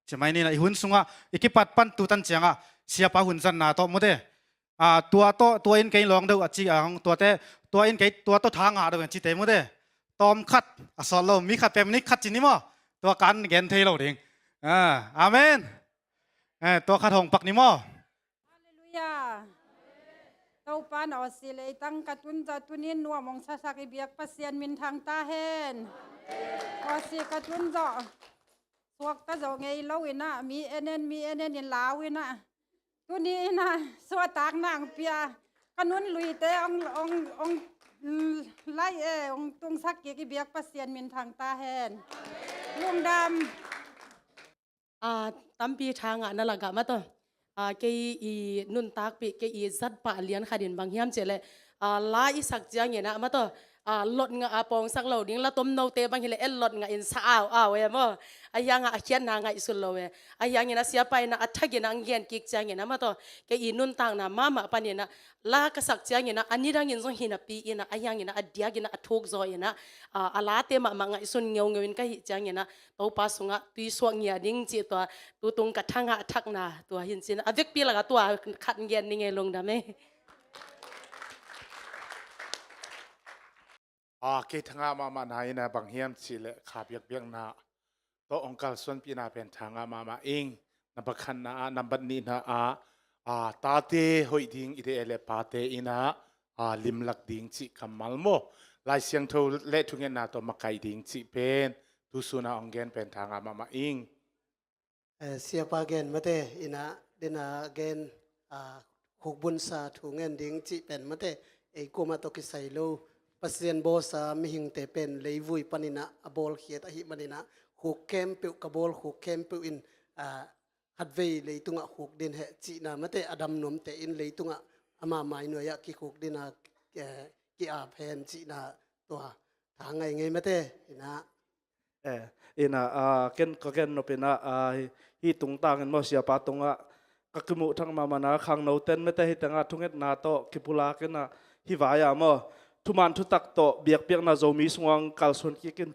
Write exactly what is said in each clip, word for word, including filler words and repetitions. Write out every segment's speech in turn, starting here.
Ci mai ni na i hun sungah i kipat pan tu tan ciangah siapa hun zatna tawh mute. Ah, tua tawh, tua in kei lawng deuh a ci a hong, tuate, tua in kei, tua tawh tha ngah deuh a cite mute. Tawm khat a sawt lo, mi khat pem ni khat ci ni maw? Tua kan gen thei lo ding. Ah, amen. Eh, tua khat hong pak ni maw? Halleluiah. Topa na awsi leitang ka tun zawh tunin nuam hong sasak i biak Pasian minthang ta hen. Awsi ka tun zawh suakta zawh ngei lo inah, mi enen, mi enen in lau inah, tuni inah suahtakna ang pia, ka nun luite ong, ong, ong, mm, lai e, ong tungsak kik i biak Pasian minthang ta hen. Lungdam. Ah, tampi tha ngahna lakah mataw, ah, kei i nuntakpih, kei i zatpah lian khatin bang hiam cihleh, ah, la i sak ciangin ah mataw, ah, lot ngah a pawngsak lo ding, la tomnote bang hileh et lot ngah in sa au au e maw. A hiangah a khiatna ngaihsun lo e. A hiangin a siapa inah a thakin ah ang gen kik ciangin ah mataw, kei i nuntakna mahmah panin ah la ka sak ciangin ah a nidangin zong hinapi inah, a hiangin ah a diakin ah a thuk zaw inah, ah, a late mahmah ngaihsun ngeungeu in ka hih ciangin ah Topa sungah tuisuak ngiah ding cih tua, tutung ka thangah thakna tua hin cin a vekpi lakah tua khat gen ning e, lungdam e. A, kei thangah mahmahna inah bang hiam cihleh kha biakbiakna tawh hong kalsuanpihna pen thangah mahmah ing. Nambat khatna ah, nambat nihna ah, a, tate hoih ding i deih e le pate inah, a, limlak ding cih kammal maw? Lai Siangtho le thungetna tawh makaih ding cih pen tusun ah hong gen pen thangah mahmah ing. Eh, siapa gen mate inah dena gen, ah, khukbunsa thu ngen ding cih pen mate ei kuamah tawh kisai lo. Pasian bawlsa mihingte pen leivui paninah a bawlkhiat ahih maninah khuk khempeuh ka bawl, khuk khempeuh in, ah, khatvei leitungah khuk din heh cihna mate a dam nuamte in leitungah ama mainuai-ah kikhuk dina, eh, ki-ap hen cihna tua tha ngai ngei mate inah. Eh, inah, ah, ken ka gen nop inah, ah, hi, hi tungtangin maw siapa tungah ka kimuh thak mahmahna khangno ten mete hi tengah thungetna tawh kipulak inah hi vai-ah maw thuman thutak tawh biakpiakna Zomi sungah kalsuan kikin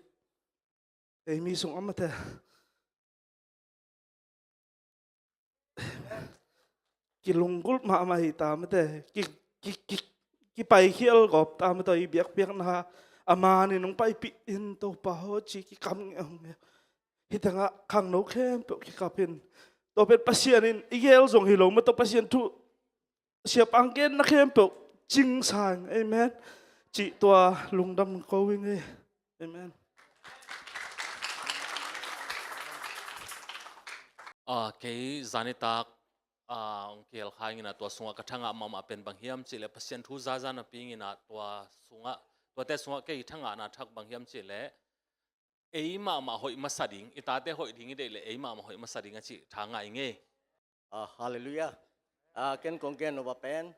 ei mi sungah mete kilunggulh mahmah hi ta mate, ki, ki, ki, kipaikhial gawp ta mate, i biakpiakna a manin hong paipih in Topa haw ci kikam ngeungeu. Hi tengah khangno khempeuh kikap in. Tua pen Pasian in i gel zong hi lo mate, Pasian thu siapa ang genna khempeuh cingsa ing. Amen. Cih tua lungdam ko ing ei. Amen. Ah, kei zanitak, ah, hong kihel kha ing inah tua sungah ka thangah mahmah pen bang hiam cihleh Pasian thu zaza napi ing inah tua sungah, tuate sungah kei thangahna thak bang hiam cihleh ei mahmah hoih masa ding, i tate hoih ding i deih leh ei mahmah hoih masa ding a cih tha ngah ing ei. Ah, halleluiah. Ah, ken kong gen nop a pen,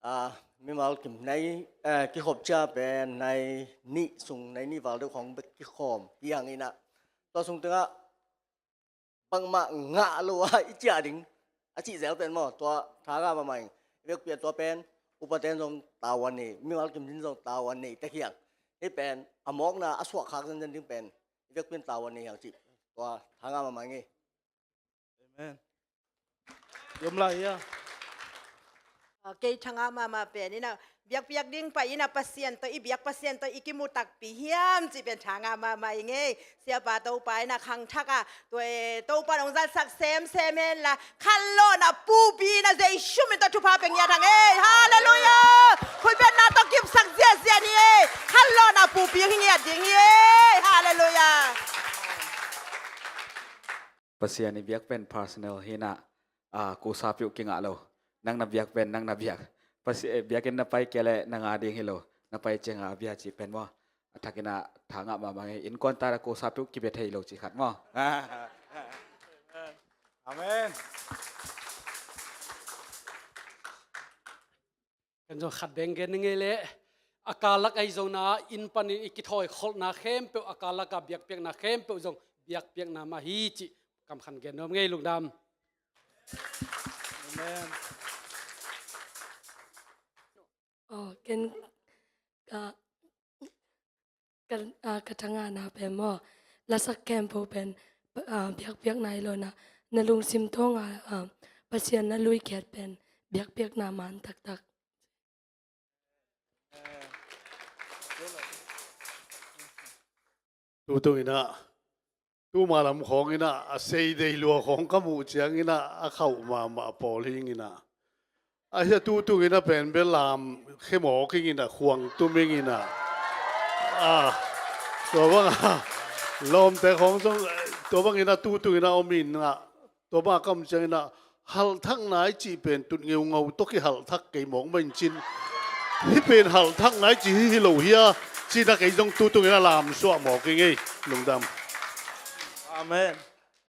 ah, mimal kim nai, eh, kikhop cia pen nai nih sung, nai nih val deuh khong bek kikhawm hi hang inah tua sung tengah bangmah ngah lo a i ciah ding a cih zel pen maw tua tha ngah mahmah ing. I vekpi a tua pen upaten zong tau a nei, mimal kim din zong tau a nei tek hi hang. Hih pen a mawkna a suahkhak zenzen ding pen i vekpi in tau a nei hi hang cih tua tha ngah mahmah ing ei. Amen. Yom lai ia. Ah, kei thangah mahmah pen inah biakpiak ding pai inah Pasian tawh i biak Pasian tawh i kimu takpi hiam cih pen thangah mahmah ing ei. Siapa Topa inah khangthak ah tua, eh, Topa nong zatsak semsem henla khanlawhna pupi inah Jesu min tawh thupha pia ngiat hang ei. Halleluiah. Khuipianna tawh kipsak ziahziah ni ei. Khanlawhna pupi hi ngiat ding hi ei. Halleluiah. Pasian i biak pen personal hi inah, ah, kusa piuh kingah lo. Nang na biak pen nang na biak. Pasi-, eh, biakinn na pai kei leh nang a ding hi lo. Na pai ciangah a bia cih pen maw a thak inah tha ngah mahmah ing ei. Innkuan ta kusa piuh kibia thei lo cih khat maw. Amen. Ken zong khat beng gen ning ei leh a kalak ahi zongna inn panin i kithawi kholhna khempeuh, a kalak a biakpiakna khempeuh zong biakpiakna mah hi cih kam khat gen nuam ing ei. Lungdam. Amen. Oh, ken ka, ka, ah, ka thangahna pen maw lasak khempeuh pen ah, biakpiakna hi lo in ah, na lungsim thawng ah, ah, Pasian na luikhiat pen biakpiakna man taktak. Tutung in ah, tuma lam khawng in ah, a seidei lua khawng ka muh ciang in ah, a khauh mahmah pawl hi in ah. A hia tutung in ah pen bel lam khe mawk ing in ah, khuang tum ing in ah. Ah, tua bang ah, lawmte khawng zong, tua bang in ah tutung in ah om in ah, tua bang a kam ciang in ah, halhthakna i cih pen tut ngeungau tawh kihalhthak kei mawk mah in cin. Hih pen halhthakna i cih hi hi lo hia, cih in ah kei zong tutung in ah lamsuah mawk ing ei, lungdam. Amen.